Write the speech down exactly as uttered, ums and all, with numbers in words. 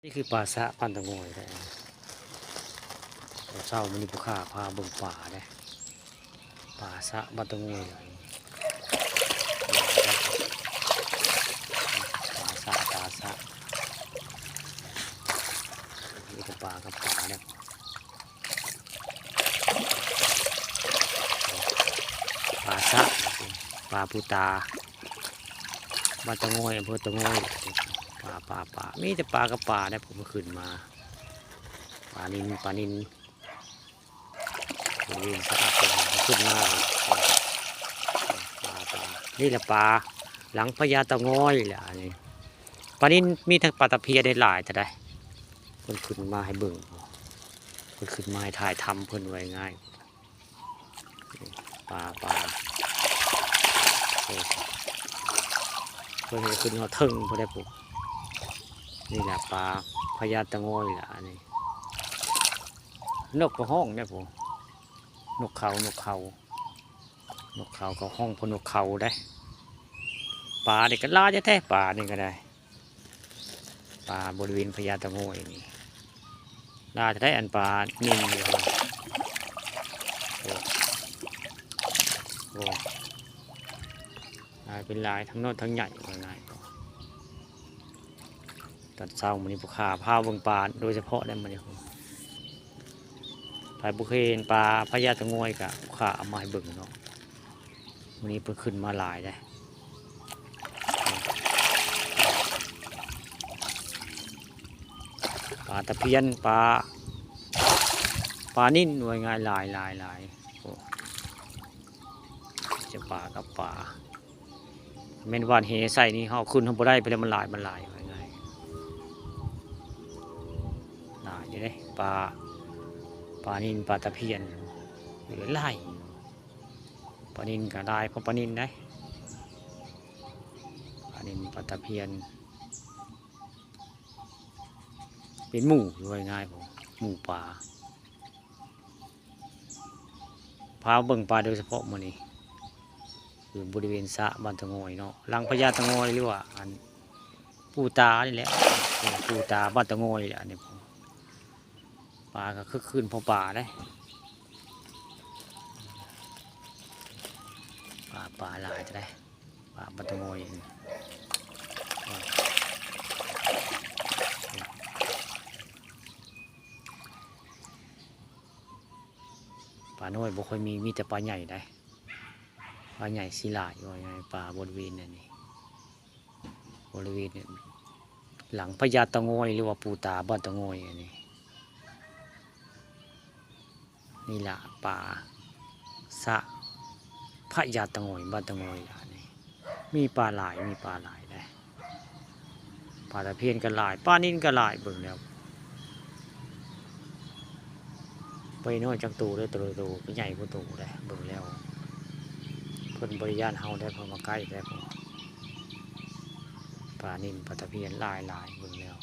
นี่คือปาสะบ้านตะโงยแท้ เช้ามื้อนี้ผู้ข้าพาเบิ่งปาเด้ ปาสะบ้านตะโงยเลย ปาสะ ปาสะ มีแต่ปากับปาเด้ ปาสะ ปาปูตา บ้านตะโงย อำเภอตะโงย ปา ปา ปา มีแต่ปากับปาเด้ ผมขึ้นมา ปานิล ปานิล บริเวณสะอาดเลย ขึ้นมาเลย ปา ปา นี่แหละปา หลังพญาตะโงยแหละอันนี้ ปานิลมีทั้งปาตะเพียนได้หลายเท่าใด เพิ่นขึ้นมาให้เบิ่ง เพิ่นขึ้นมาให้ถ่ายทำเพิ่นไว้ง่าย ปา ปา โอ้ เพิ่นให้ขึ้นมาเทิงพอได้ปุ๊บ นี่แหละปาพญาตะโงยแหละอันนี้ นกก็ฮ้องเนี่ยผม นกเขา นกเขา นกเขาก็ฮ้องพวกนกเขาได้ ปานี่ก็หลายแท้ๆ ปานี่ก็ได้ ปาบริเวณพญาตะโงยนี่ หลายแท้ๆ อันปานิลนี่ โอ้ โอ้ หลายเป็นหลาย ทั้งน้อยทั้งใหญ่ว่าง่าย ตอนเช้ามื้อนี้ผู้ข้าพาเบิ่งปาโดยเฉพาะได้มื้อนี้ ไผบ่เคยเห็นปาพญาตะโงยก็ผู้ข้าเอามาให้เบิ่งเนาะ มื้อนี้เพิ่นขึ้นมาหลายเด้ ปาตะเพียน ปา ปานิล ว่าง่าย หลาย หลาย หลาย โอ้ จะปากับปา แม่นหว่านแหใส่นี่ เฮาขึ้นเฮาบ่ได้ไปแล้ว มันหลาย มันหลาย ว่าง่าย หลายอยู่เด้ ปา ปานิล ปาตะเพียน อยู่หลาย ปานิลก็หลาย เพราะปานิลได้ ปานิล ปาตะเพียน เป็นหมู่ ว่าง่ายผม หมู่ปา พาเบิ่งปาโดยเฉพาะมื้อนี้ คือบริเวณสะบ้านตะโงยเนาะ หลังพญาตะโงย หรือว่าอันปูตานี่แหละ ปูตาบ้านตะโงยแหละ อันนี้ผม ปาก็คึกคืนพอปาได้ ปา ปาหลายจะได้ ปาบ้านตะโงย ปาน้อยบ่ค่อยมี มีแต่ปาใหญ่ได้ ปาใหญ่สิหลายว่าไง ปาบริเวณอันนี้ บริเวณเนี่ย หลังพญาตะโงย หรือว่าปูตาบ้านตะโงยอันนี้ นี่ล่ะปาสะพญาตะโงย บ้านตะโงยล่ะนี่ มีปาหลาย มีปาหลายได้ ปาตะเพียนก็หลาย ปานิลก็หลาย เบิ่งแล้ว ไปน้อยจักโตเด้อ แต่ละโตก็ใหญ่กว่าโตได้ เบิ่งแล้ว เพิ่นบ่ได้ย้านเฮาได้ เพิ่นมาใกล้ได้ ปานิล ปาตะเพียนหลายๆ เบิ่งแล้ว